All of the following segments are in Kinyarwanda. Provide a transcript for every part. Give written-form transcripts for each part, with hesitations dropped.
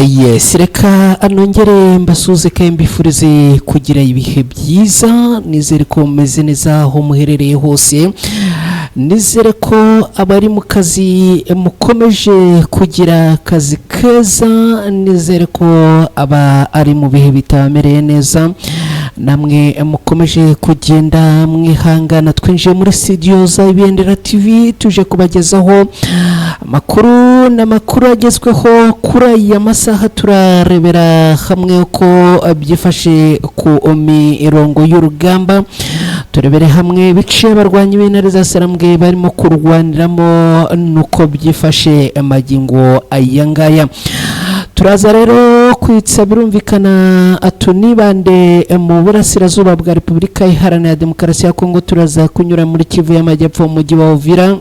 Yes, reka nongere mbasuze kandi mbifurize kugira ibihe byiza. Nizere ko mumeze neza aho muherereye hose. Nizere ko abari mu kazi mukomeje kugira akazi keza. Nizere ko aba ari mu bihe bitamereye neza namwe mukomeje kugenda mwihangana. Twinjiye muri studio za Ibendera TV, tuje kubagezaho amakuru n'amakuru agezweho kuri aya masaha. Turarebera hamwe uko byifashe ku mirongo y'urugamba, turebere hamwe ibice abarwanyi b'intare za Sarambwe barimo kurwaniramo nuko byifashe magingo aya ngaya. Turaza rero kwitsa, birumvikana, tunibande mu burasirazuba bwa Repubulika Iharanira Demokarasi ya Kongo. Turaza kunyura muri Kivu y'Amajyepfo, mu mujyi wa Uvira.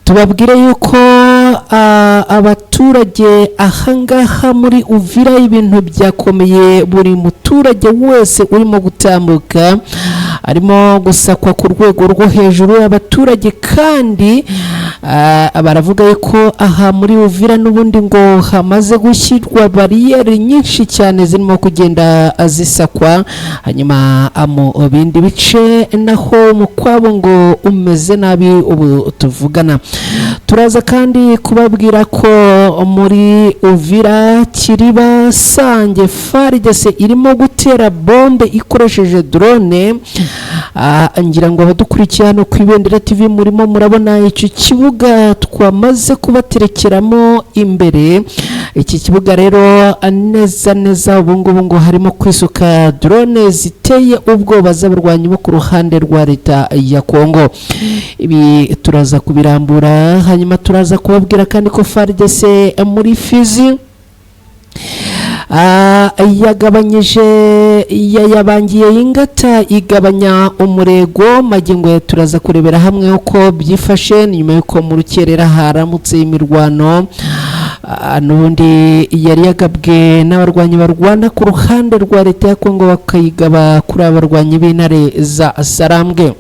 Tubabwire yuko abaturage ahangaha muri Uvira ibintu byakomeye. Buri muturage wese urimo gutambuka arimo gusakwa ku rwego rwo hejuru. Abaturage kandi baravuga yuko aha muri Uvira n'ubundi ngo hamaze gushyirwa bariyeri nyinshi cyane zirimo kugenda zisakwa. Hanyuma mu bindi bice naho mu kwabo ngo umeze nabi ubu tuvugana. Turaza kandi kubabwira ko muri Uvira, Kiriba, Sange, FARDC irimo gutera bombe ikoresheje drone. Ngira ngo abadukurikiye hano ku Ibendera TV murimo murabona icyo kibuga twamaze kubaterekeramo imbere. Iki kibuga rero neza neza ubu ngubu ngo harimo kwisuka drone ziteye ubwoba z'abarwanyi bo ku ruhande rwa leta ya Kongo. Ibi turaza kubirambura. Hanyuma turaza kubabwira kandi ko FARDC muri Fizi yagabanyije, yayabangiye ingata, igabanya umurego magingo ya. Turaza kurebera hamwe uko byifashe nyuma y'uko mu rukerera haramutse imirwano n'ubundi yari yagabwe n'abarwanyi barwana ku ruhande rwa leta ya Kongo, bakayigaba kuri aba barwanyi b'intare za Sarambwe.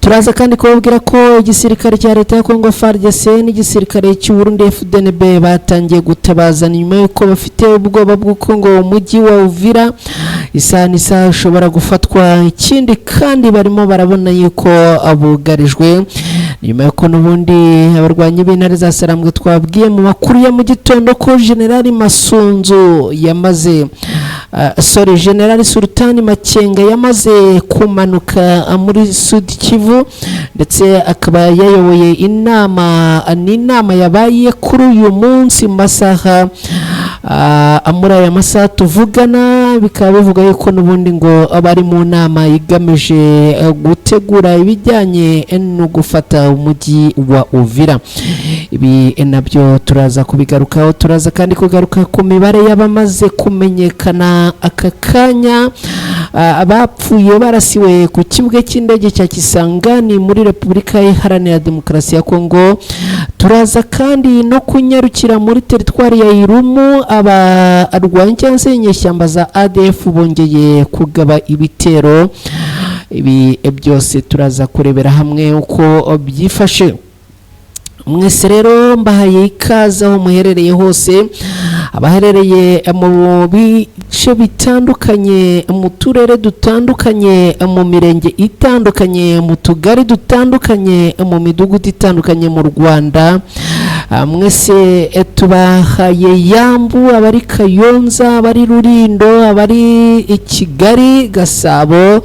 Turaza kandi kubabwira ko igisirikare cya leta ya Kongo FARDC n'igisirikare cy'u Burundi FDNB batangiye gutabaza nyuma y'uko bafite ubwoba bw'uko ngo umujyi wa Uvira isaha n'isaha ushobora gufatwa. Ikindi kandi barimo barabona yuko bugarijwe nyuma y'uko n'ubundi abarwanyi b'intare za Sarambwe twabwiye mu makuru ya mu gitondo ko General Masunzu yamaze, sorry, General Sultani Makenga yamaze kumanuka muri Sud Kivu, ndetse akaba yayoboye inama. Ni inama yabaye kuri uyu munsi mu masaha, muri aya masaha tuvugana. Bikaba bivuga yuko n'ubundi ngo bari mu nama igamije gutegura ibijyanye no gufata umujyi wa Uvira. Ibi nabyo turaza kubigarukaho. Turaza kandi kugaruka ku mibare y'abamaze kumenyekana aka kanya abapfuye barasiwe ku kibuga cy'indege cya Kisangani muri Repubulika Iharanira Demokarasi ya Kongo. Turaza kandi no kunyarukira muri teritwari ya Irumu, abarwanyi cyangwa se inyeshyamba za ADF bongeye kugaba ibitero. Ibi byose turaza kurebera hamwe uko byifashe. Mwese rero mbahaye ikaze aho muherereye hose, abaherereye mu bice bitandukanye, mu turere dutandukanye, mu mirenge itandukanye, mu tugari dutandukanye, mu midugudu itandukanye mu Rwanda. Mwese tubahaye yambu, abari Kayonza, abari Rurindo, abari i Kigali, Gasabo,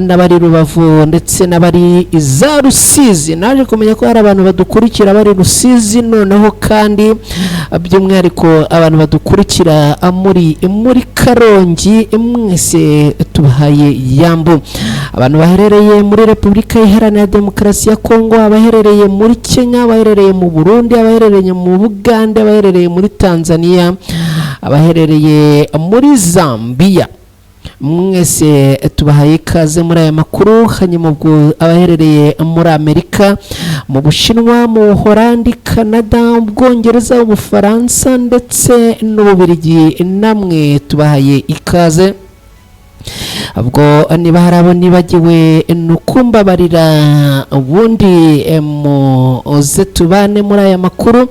n'abari Rubavu, ndetse n'abari za Rusizi. Naje kumenya ko hari abantu badukurikira bari Rusizi. Noneho kandi by'umwihariko abantu badukurikira muri Karongi, mwese tubahaye yambu. Abantu baherereye muri Repubulika Iharanira Demokarasi ya Kongo, abaherereye muri Kenya, abaherereye mu Burundi, abaherereye mu Bugande, abaherereye muri Tanzania, abaherereye muri Zambia, mwese tubahaye ikaze muri aya makuru. Hanyuma ubwo abaherereye muri Amerika, mu Bushinwa, mu Buholandi, Canada, Ubwongereza, Ubufaransa ndetse n'Ububirigi, namwe tubahaye ikaze. Ubwo niba hari abo nibagiwe ni ukumbabarira, ubundi muze tubane muri aya makuru.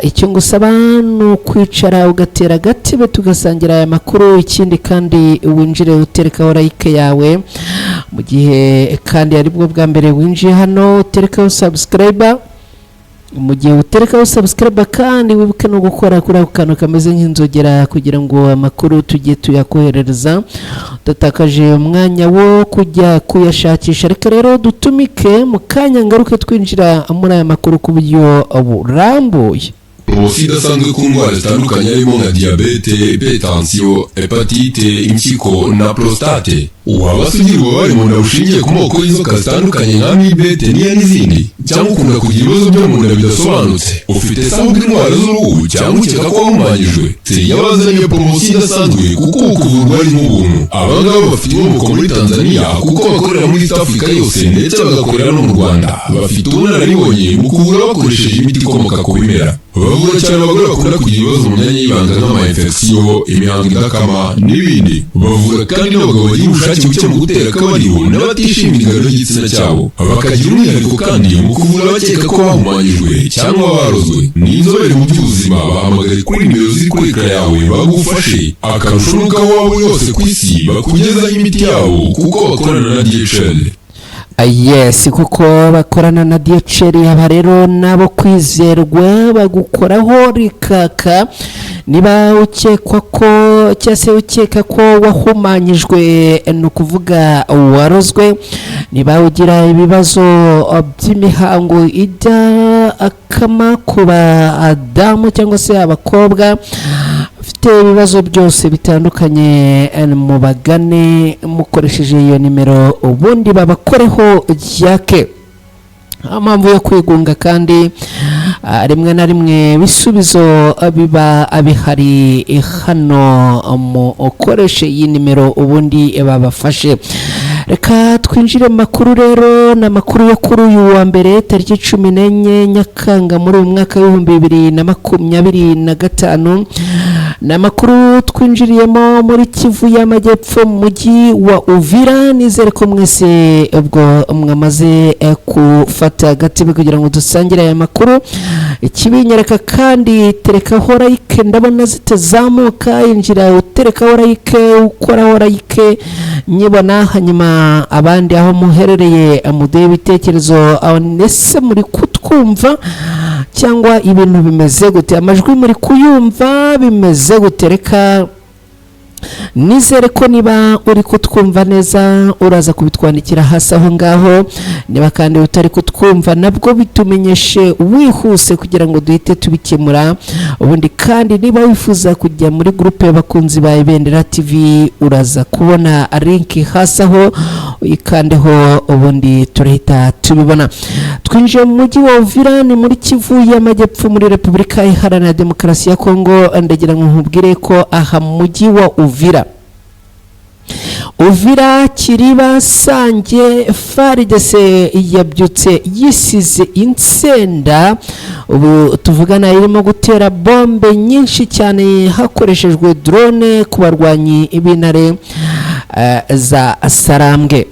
Icyo ngusaba ni ukwicara ugatera agatebe tugasangira aya makuru. Ikindi kandi, winjire uterekaho like yawe. Mu gihe kandi aribwo bwa mbere winjiye hano, uterekaho subscribe. Mu gihe uterekaho subscribe kandi, wibuke no gukora kuri ako kantu kameze nk'inzogera kugira ngo amakuru tujye tuyakoherereza udatakaje umwanya wo kujya kuyashakisha. Reka rero dutumike mu kanya, ngaruke twinjira muri aya makuru ku buryo burambuye. Poromosiyo idasanzwe ku ndwara zitandukanye harimo nka diyabete, hypertension, hépatite, impyiko na prostate. Waba se ugira ububabare mu nda bushingiye ku moko y'inzoka zitandukanye nka amibe, teniya n'izindi? Cyangwa ukunda kugira ibibazo byo mu nda bidasobanutse? Ufite se ahubwo indwara z'uruhu, cyangwa ukeka ko wahumanyijwe? Yabazaniye poromosiyo idasanzwe kuko ubu kuvurwa ari nk'ubuntu. Aba ngaba bafite inkomoko muri Tanzania, kuko bakorera muri East Africa yose ndetse bagakorera no mu Rwanda. Bafite ubunararibonye mu kuvura bakoresheje imiti ikomoka ku bimera. Bavura cyane abagore bakunda kugira ibibazo mu myanya y'ibanga nk'ama infection, imihango idakama n'ibindi. Bavura kandi n'abagabo bagira ubushake buke mu gutera akabariro n'abatishimira ingano y'igitsina cyabo. Bakagira umwihariko kandi mu kuvura abakeka ko bahumanyijwe cyangwa barozwe. Ni inzobere mu by'ubuzima. Bahamagare kuri nimero ziri kuri écran yawe bagufashe. Akarusho nuko aho waba uri hose ku isi bakugezaho imiti yabo, kuko bakorana na DHL. Yes, kuko bakorana na DHL. Aba rero nabo kwizerwa, bagukoraho rikaka. Niba ukekwa ko cyangwa se ukeka ko wahumanyijwe, ni ukuvuga warozwe, niba ugira ibibazo by'imihango ijya akama ku badamu cyangwa se abakobwa bafite ibibazo byose bitandukanye, mubagane mukoresheje iyo nimero, ubundi babakoreho ryake. Nta mpamvu yo kwigunga kandi rimwe na rimwe ibisubizo biba bihari hano. Mukoreshe iyi nimero ubundi babafashe. Reka twinjire mu makuru rero. Ni amakuru yo kuri uyu wa mbere, tariki 14 Nyakanga muri uyu mwaka w'2025. Ni amakuru twinjiriyemo muri Kivu y'Amajyepfo, mu mujyi wa Uvira. Nizere ko mwese ubwo mwamaze gufata agatebe kugira ngo dusangire aya makuru. Ikibinyereka kandi, terekaho like, ndabona zitazamuka. Injira uterekaho like, ukoraho like nyibona. Hanyuma abandi aho muherereye muduhe ibitekerezo. Ese muri kutwumva cyangwa ibintu bimeze gute? Amajwi muri kuyumva, bimeze gute? Reka nizere ko niba uri kutwumva neza uraza kubitwandikira hasi aho ngaho. Niba kandi utari kutwumva, nabwo bitumenyeshe wihuse kugira ngo duhite tubikemura. Ubundi kandi niba wifuza kujya muri groupe y'abakunzi ba Ibendera TV, uraza kubona link hasi aho, uyikandeho, ubundi turahita tubibona. Twinjiye mu mujyi wa Uvira, ni muri Kivu y'Amajyepfo, muri Repubulika Iharanira Demokarasi ya Kongo. Ndagira ngo nkubwire ko aha mu mujyi wa Uvira, Uvira, Kiriba, Sange, FARDC yabyutse yisize insenda. Ubu tuvugana irimo gutera bombe nyinshi cyane hakoreshejwe drone ku barwanyi b'intare za Sarambwe.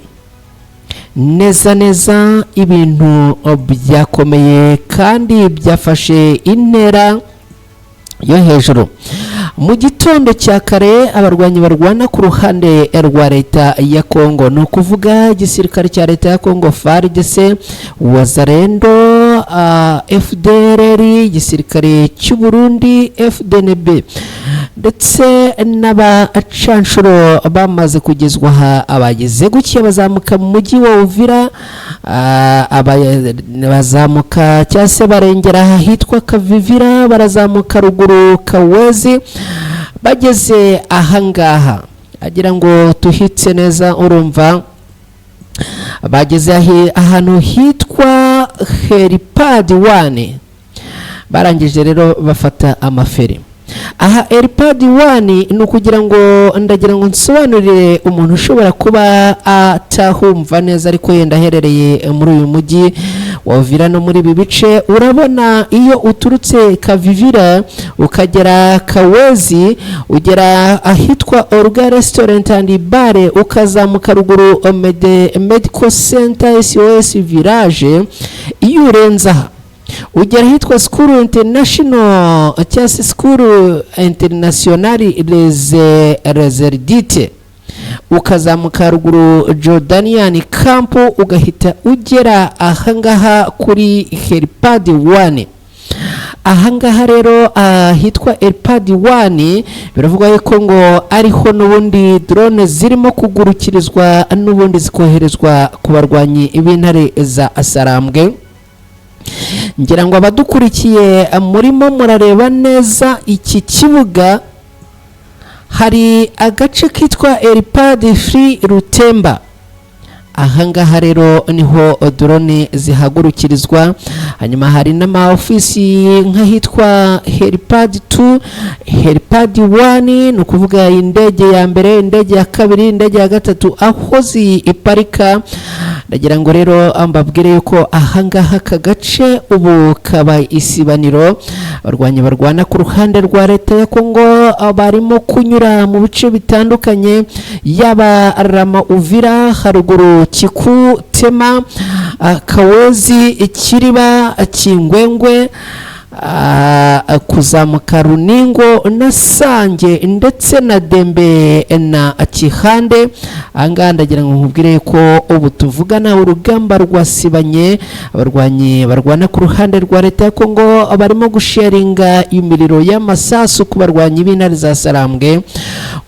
Neza neza ibintu byakomeye kandi byafashe intera yo hejuru. Mu gitondo cya kare, abarwanyi barwana ku ruhande rwa leta ya Kongo, ni ukuvuga igisirikare cya leta ya Kongo, FARDC, Wazalendo, FDLR, igisirikare cy'u Burundi FDNB, ndetse n'abacanshuro bamaze kugezwa aha. Abageze gutya bazamuka mu mujyi wa Uvira, bazamuka cyangwa se barengera ahitwa Kavivira, barazamuka ruguru Kawezi, bageze ahangaha agira ngo tuhitse neza. Urumva bageze ahantu hitwa Helipad 1. Barangije rero bafata amaferi. Aha Helipad 1 ni ukugira ngo, ndagira ngo nsobanurire umuntu ushobora kuba atahumva neza ariko yenda aherereye muri uyu mujyi. Wa Uvira no muri ibi bice. Urabona iyo uturutse Kavivira ukagera Kawezi, ugera ahitwa Orga Restaurant and Bar, ukazamuka ruguru Medical Center SOS Village, iyo urenze aha ugera ahitwa School International cyangwa se School International Rezerdite, ukazamuka ruguru Jordanian Camp, ugahita ugera ahangaha kuri Helipad 1. Ahangaha rero ahitwa Helipad 1, biravugwa yuko ngo ariho n'ubundi drone zirimo kugurukirizwa, n'ubundi zikoherezwa ku barwanyi b'intare za Sarambwe. Ngira ngo abadukurikiye murimo murareba neza iki kibuga. Hari agace kitwa Helipad Free Rutemba. Ahangaha rero niho drone zihagurukirizwa. Hanyuma hari n'ama ofisi nk'ahitwa Helipad 2, Helipad 1, ni ukuvuga indege ya mbere, indege ya kabiri, indege ya gatatu, aho ziparika. Ndagira ngo rero mbabwire yuko ahangaha aka gace ubu kaba isibaniro. Abarwanyi barwana ku ruhande rwa leta ya Kongo barimo kunyura mu bice bitandukanye, yaba Rama, Uvira, haruguru Kiku, Tema, Kawezi, Kiriba, Kingwengwe, kuzamuka Runingo na Sange ndetse na Dembe na Kihande. Ahangaha ndagira ngo nkubwire ko ubu tuvugana urugamba rwasibanye. Abarwanyi barwana ku ruhande rwa leta ya Kongo barimo gusharinga imiriro y'amasasu ku barwanyi b'intare za Sarambwe.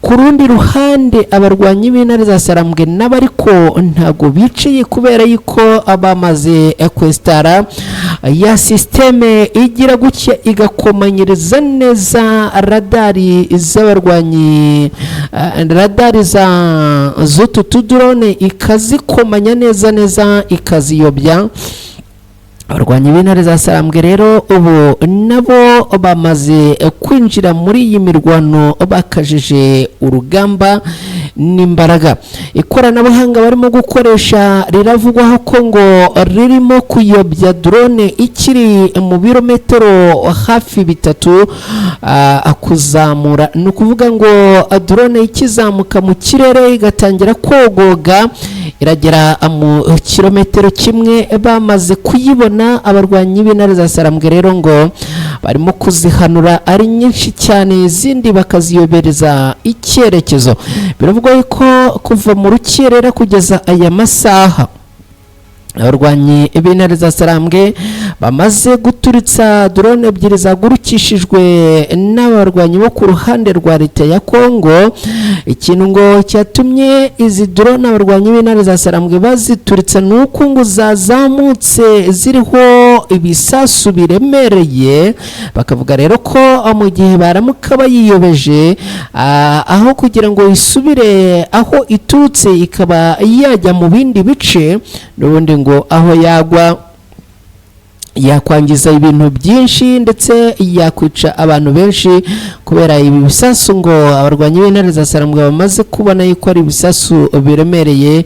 Ku rundi ruhande, abarwanyi b'intare za Sarambwe n'abariko ntago bicaye, kubera yuko bamaze kwesitara ya système igira gutya igakomanyiriza neza radari z'abarwanyi, radari za z'utu tudrone, ikazikomanya neza neza, ikaziyobya. Abarwanyi b'intare za Sarambwe rero ubu nabo bamaze kwinjira muri iyi mirwano, bakajije urugamba n'imbaraga. Ikoranabuhanga barimo gukoresha riravugwaho ko ngo ririmo kuyobya drone ikiri mu birometero hafi 3 kuzamura. Ni ukuvuga ngo drone ikizamuka mu kirere igatangira kogoga, iragera mu kilometero 1 bamaze kuyibona. Abarwanyi b'intare za Sarambwe rero ngo barimo kuzihanura ari nyinshi cyane, izindi bakaziyobereza icyerekezo. Biravugwa ko kuva mu rukerera kugeza aya masaha, abarwanyi b'intare za Sarambwe bamaze guturitsa drone 2 zagurukishijwe n'abarwanyi bo ku ruhande rwa leta ya Kongo. Ikintu ngo cyatumye izi drone abarwanyi b'intare za Sarambwe bazituritsa ni uko ngo zazamutse ziriho ibisasu biremereye. Bakavuga rero ko mu gihe baramuka bayiyobeje, aho kugira ngo isubire aho iturutse ikaba yajya mu bindi bice, n'ubundi ngo aho yagwa yakwangiza ibintu byinshi ndetse yakwica abantu benshi, kubera ibi bisasu ngo abarwanyi b'intare za Sarambwe bamaze kubona yuko ari ibisasu biremereye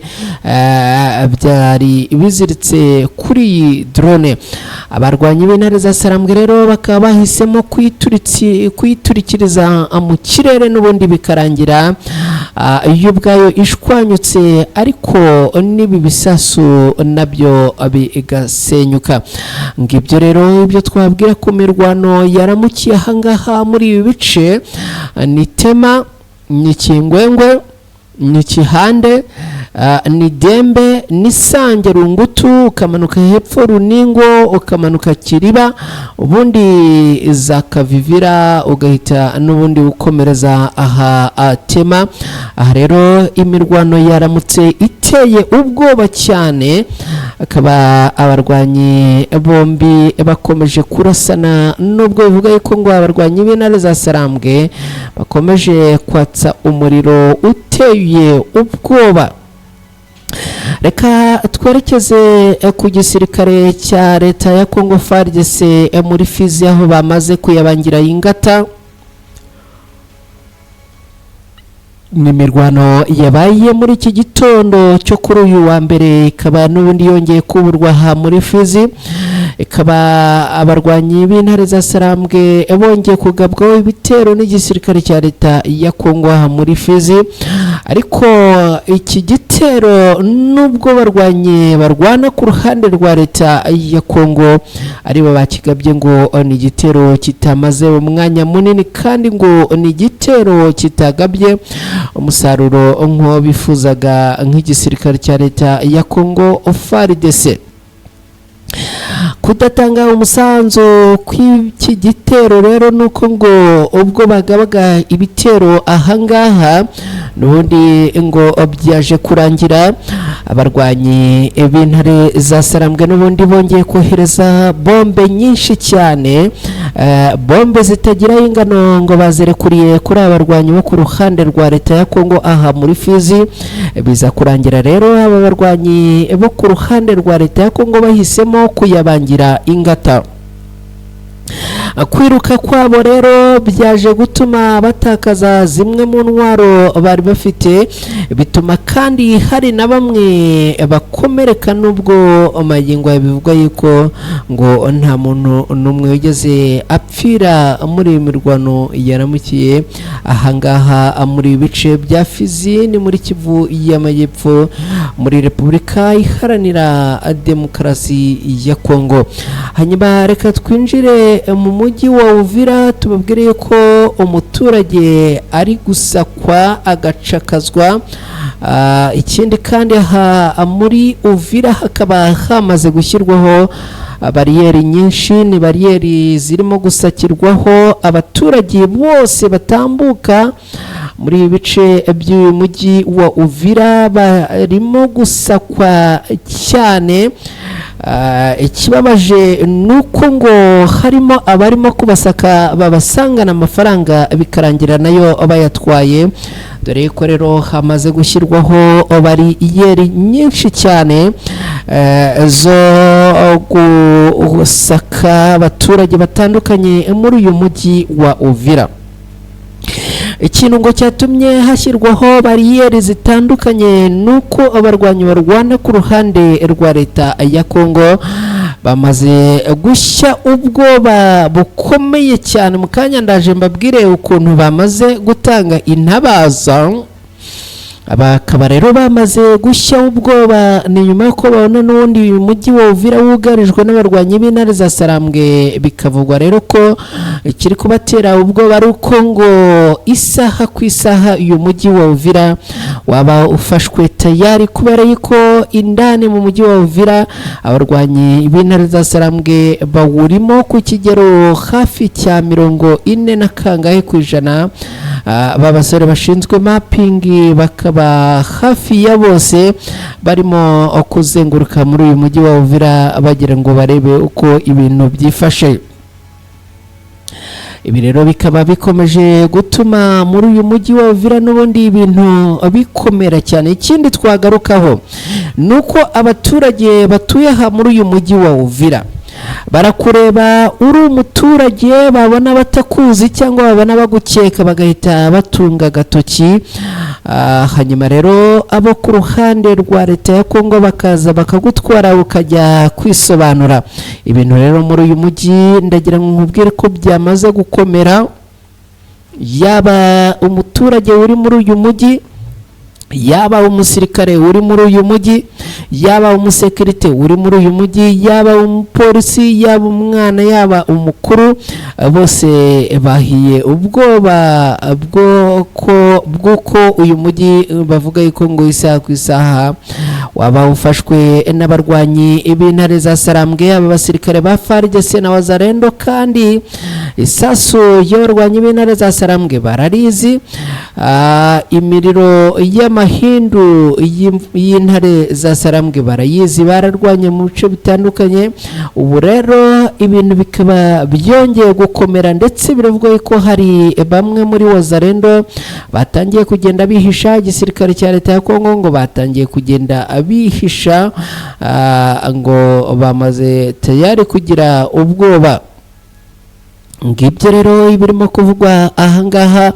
byari biziritse kuri iyi drone. Abarwanyi b'intare za Sarambwe rero bakaba bahisemo kuyiturikiriza mu kirere, n'ubundi bikarangira iyo ubwayo ishwanyutse, ariko n'ibi bisasu nabyo bigasenyuka. Ngibyo rero ibyo twabwira ku mirwano yaramukiye ahangaha muri ibi bice. Ni Tema, ni Kingwengwe, ni Kihande, ni Dembe, ni Sange, Rungutu, ukamanuka hepfo Runingo, ukamanuka Kiriba, ubundi za Kavivira, ugahita n'ubundi ukomereza aha Tema. Aha rero imirwano yaramutse iteye ubwoba cyane, akaba abarwanyi bombi bakomeje kurasana, nubwo bivuga yuko ngo abarwanyi b'intare za Sarambwe bakomeje kwatsa umuriro uteye ubwoba. Reka twerekeze ku gisirikare cya leta ya Kongo FARDC muri Fizi, aho bamaze kuyabangira ingata. Ni imirwano yabaye muri iki gitondo cyo kuri uyu wa mbere, ikaba n'ubundi yongeye kuburwa aha muri Fizi, ikaba abarwanyi b'intare za Sarambwe bongeye kugabwaho ibitero n'igisirikare cya leta ya Kongo aha muri Fizi. Ariko iki gitero, nubwo barwanyi barwana ku ruhande rwa leta ya Kongo aribo bakigabye, ngo ni igitero kitamaze umwanya munini, kandi ngo ni igitero kitagabye umusaruro nk'uwo bifuzaga nk'igisirikare cya leta ya Kongo FARDC. Kudatanga umusanzu kw'iki gitero rero ni uko ngo ubwo bagabaga ibitero ahangaha, n'ubundi ngo byaje kurangira abarwanyi b'intare za Sarambwe n'ubundi bongeye kohereza bombe nyinshi cyane, bombe zitagira ingano, ngo bazirekuriye kuri aba barwanyi bo ku ruhande rwa leta ya Kongo aha muri Fizi. Biza kurangira rero aba barwanyi bo ku ruhande rwa leta ya Kongo bahisemo kuyabangira ingata. Kwiruka kwabo rero byaje gutuma batakaza zimwe mu ntwaro bari bafite, bituma kandi hari na bamwe bakomereka, nubwo magingo aya bivugwa yuko ngo nta muntu n'umwe wigeze apfira muri iyi mirwano yaramukiye ahangaha muri ibi bice bya Fizi, ni muri Kivu y'Amajyepfo, muri Repubulika Iharanira Demokarasi ya Kongo. Hanyuma reka twinjire mu mujyi wa Uvira, tubabwire ko umuturage ari gusakwa agacakazwa. Ikindi kandi, aha muri Uvira hakaba hamaze gushyirwaho bariyeri nyinshi, ni bariyeri zirimo gusakirwaho abaturage bose batambuka muri ibi bice by'uyu mujyi wa Uvira, barimo gusakwa cyane. Ikibabaje ni uko ngo harimo abarimo kubasaka babasangana amafaranga, bikarangira nayo bayatwaye, dore ko rero hamaze gushyirwaho bariyeri nyinshi cyane zo gusaka abaturage batandukanye muri uyu mujyi wa Uvira. Ikintu ngo cyatumye hashyirwaho bariyeri zitandukanye ni uko abarwanyi barwana ku ruhande rwa leta ya Kongo bamaze gushya ubwoba bukomeye cyane. Mu kanya ndaje mbabwire ukuntu bamaze gutanga intabaza. Bakaba rero bamaze gushya ubwoba, ni nyuma y'uko babona n'ubundi uyu mujyi wa Uvira wugarijwe n'abarwanyi b'intare za Sarambwe. Bikavugwa rero ko ikiri kubatera ubwoba ari uko ngo isaha ku isaha uyu mujyi wa Uvira waba ufashwe tayari, kubera yuko indani mu mujyi wa Uvira abarwanyi b'intare za Sarambwe bawurimo ku kigero hafi cya 40 na kangahe%. Aba basore bashinzwe mapping bakaba hafi ya bose barimo kuzenguruka muri uyu mujyi wa Uvira bagira ngo barebe uko ibintu byifashe. Ibi rero bikaba bikomeje gutuma muri uyu mujyi wa Uvira n'ubundi ibintu bikomera cyane. Ikindi twagarukaho ni uko abaturage batuye aha muri uyu mujyi wa Uvira barakureba uri umuturage, babona batakuzi cyangwa babona bagukeka bagahita batunga agatoki. Hanyuma rero abo ku ruhande rwa leta ya Kongo bakaza bakagutwara ukajya kwisobanura. Ibintu rero muri uyu mujyi, ndagira ngo nkubwire ko byamaze gukomera. Yaba umuturage uri muri uyu mujyi, yaba umusirikare uri muri uyu mujyi, yaba umusekirite uri muri uyu mujyi, yaba umupolisi, yaba umwana, yaba umukuru, bose bahiye ubwoba bw'uko uyu mujyi bavuga yuko ngo isaha ku isaha waba ufashwe n'abarwanyi b'intare za Sarambwe, aba basirikare ba FARDC na Wazalendo. Kandi isasu y'abarwanyi b'intare za Sarambwe bararizi, imiriro y'amahindu y'intare za Sarambwe barayizi, bararwanye mu bice bitandukanye. Ubu rero ibintu bikaba byongeye gukomera, ndetse biravugwa ko hari bamwe muri Wazalendo batangiye kugenda bihisha igisirikare cya leta ya Kongo, ngo batangiye kugenda bihisha, ngo bamaze tayari kugira ubwoba. Ngibyo rero ibirimo kuvugwa ahangaha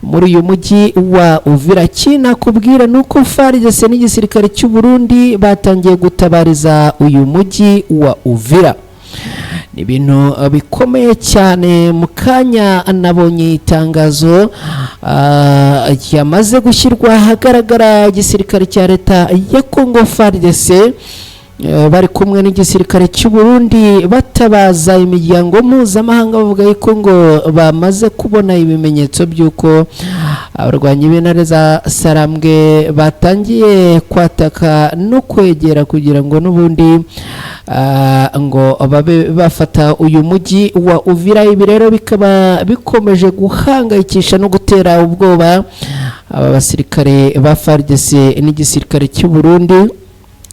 muri uyu mujyi wa Uvira. Kinakubwira ni uko FARDC n'igisirikare cy'u Burundi batangiye gutabariza uyu mujyi wa Uvira. Ni ibintu bikomeye cyane. Mu kanya nabonye itangazo ryamaze gushyirwa ahagaragara, igisirikare cya leta ya Congo FARDC bari kumwe n'igisirikare cy'u Burundi batabaza imiryango mpuzamahanga, bavuga yuko ngo bamaze kubona ibimenyetso by'uko abarwanyi b'intare za Sarambwe batangiye kwataka no kwegera kugira ngo n'ubundi ngo babe bafata uyu mujyi wa Uvira. Ibi rero bikaba bikomeje guhangayikisha no gutera ubwoba aba basirikare ba FARDC n'igisirikare cy'u Burundi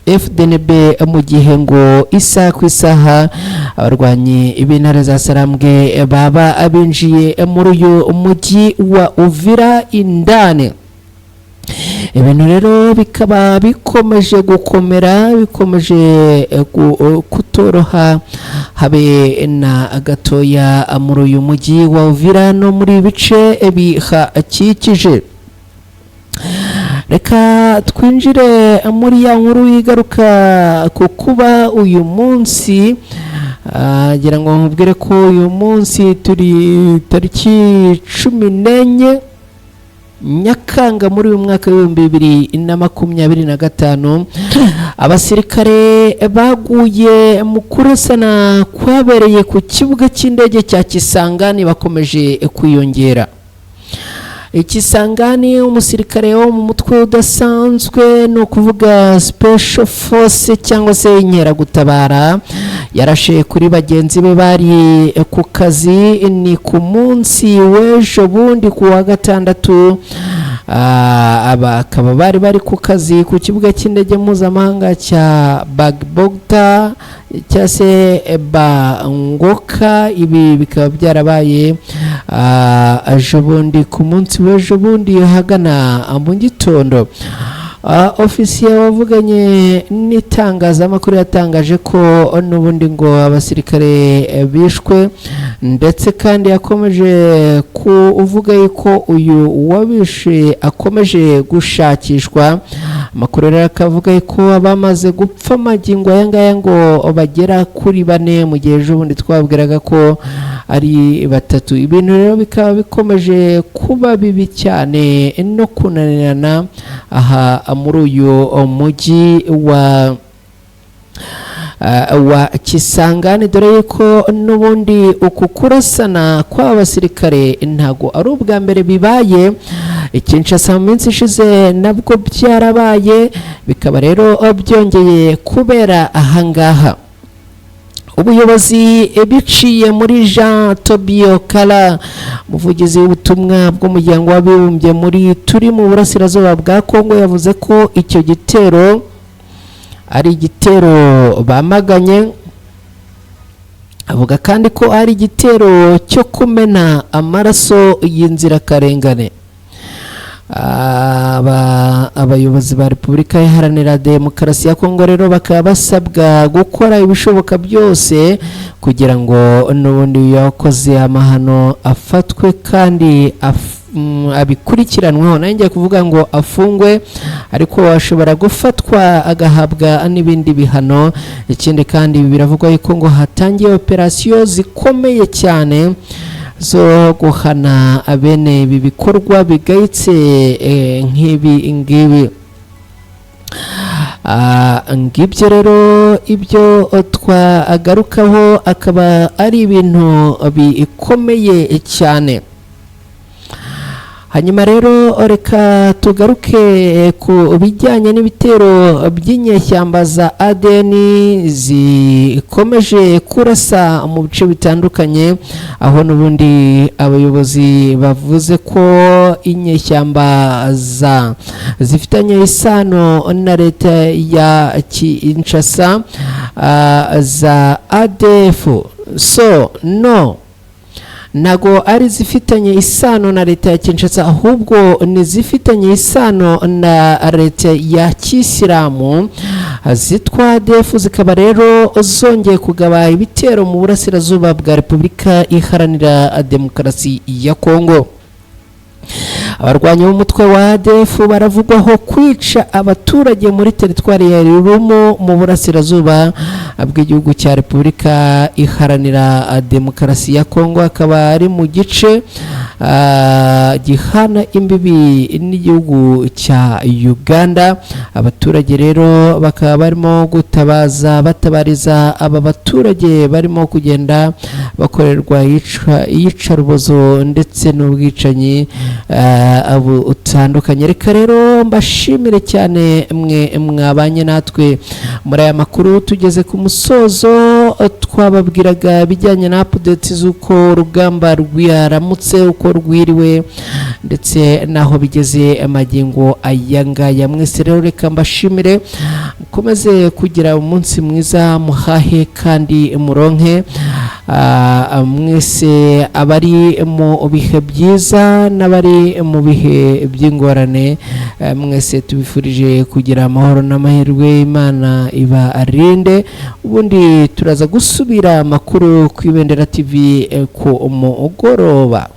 FDNB, mu gihe ngo isaha ku isaha abarwanyi b'intare za Sarambwe baba binjiye muri uyu mujyi wa Uvira indani. Ibintu rero bikaba bikomeje gukomera, bikomeje kutoroha habe na gatoya muri uyu mujyi wa Uvira no muri bice bihakikije. Reka twinjire muri ya nkuru yigaruka ku kuba uyu munsi, ngira ngo nkubwire ko uyu munsi turi tariki 14 Nyakanga muri uyu mwaka w'2025, abasirikare baguye mu kurasana kwabereye ku kibuga cy'indege cya Kisangani bakomeje kwiyongera. Ikisangani, umusirikare wo mu mutwe udasanzwe, ni ukuvuga special force cyangwa se inkeragutabara, yarashe kuri bagenzi be bari ku kazi. Ni ku munsi w'ejo bundi ku wa gatandatu. Aba akaba bari bari ku kazi ku kibuga cy'indege mpuzamahanga cya Bagbogta cyangwa se Bangoka. Ibi bikaba byarabaye ejo bundi, ku munsi w'ejo bundi ahagana mu gitondo. Ofisiye wavuganye n'itangazamakuru yatangaje ko n'ubundi ngo abasirikare bishwe, ndetse kandi yakomeje kuvuga yuko uyu wabishe akomeje gushakishwa. Amakuru rero akavuga yuko abamaze gupfa amagingo aya ngaya ngo bagera kuri bane, mu gihe ejo bundi twabwiraga ko ari batatu. Ibintu rero bikaba bikomeje kuba bibi cyane no kunanirana aha muri uyu mujyi wa Kisangani, dore yuko n'ubundi uku kurasana kw'aba basirikare ntago ari ubwa mbere bibaye. Kinshasa mu minsi ishize nabwo byarabaye, bikaba rero byongeye kubera ahangaha. Ubuyobozi biciye muri Jean Tobio Kala, umuvugizi w'ubutumwa bw'umuryango w'abibumbye muri turi mu burasirazuba bwa Kongo, yavuze ko icyo gitero ari igitero bamaganye. Avuga kandi ko ari igitero cyo kumena amaraso y'inzirakarengane. Abayobozi ba Repubulika Iharanira Demokarasi ya Kongo rero bakaba basabwa gukora ibishoboka byose kugira ngo n'ubundi yakoze amahano afatwe kandi abikurikiranweho. Nanjye kuvuga ngo afungwe, ariko ashobora gufatwa agahabwa n'ibindi bihano. Ikindi kandi biravugwa yuko ngo hatangiye operasiyo zikomeye cyane zo guhana bene ibi bikorwa bigayitse nk'ibi ngibi. Ngibyo rero ibyo twagarukaho, akaba ari ibintu bikomeye cyane. Hanyuma rero reka tugaruke ku bijyanye n'ibitero by'inyeshyamba za ADN zikomeje kurasa mu bice bitandukanye, aho n'ubundi abayobozi bavuze ko inyeshyamba za zifitanye isano na leta ya Kinshasa za ADF, so no, ntago ari zifitanye isano na leta ya Kinshasa, ahubwo ni zifitanye isano na leta ya Kisilamu. zitwa ADF zikaba rero zongeye kugaba ibitero mu burasirazuba bwa Repubulika Iharanira Demokarasi ya Kongo. Abarwanyi b'umutwe wa ADF baravugwaho kwica abaturage muri teritwari ya Rurumu mu burasirazuba bw'igihugu cya Repubulika Iharanira Demokarasi ya Kongo, akaba ari mu gice gihana imbibi n'igihugu cya Uganda. Abaturage rero bakaba barimo gutabaza, batabariza aba baturage barimo kugenda bakorerwa iyicarubozo ndetse n'ubwicanyi butandukanye. Reka rero mbashimire cyane mwe mwabanye natwe muri aya makuru. Tugeze ku musozo, twababwiraga ibijyanye na update z'uko urugamba rwaramutse, uko rwiriwe ndetse n'aho bigeze amagingo aya ngaya. Mwese rero reka mbashimire, mukomeze kugira umunsi mwiza, muhahe kandi muronke. Mwese abari mu bihe byiza n'abari mu bihe by'ingorane, mwese tubifurije kugira amahoro n'amahirwe, Imana ibarinde. Ubundi turaza gusubira amakuru ku Ibendera TV ku mugoroba.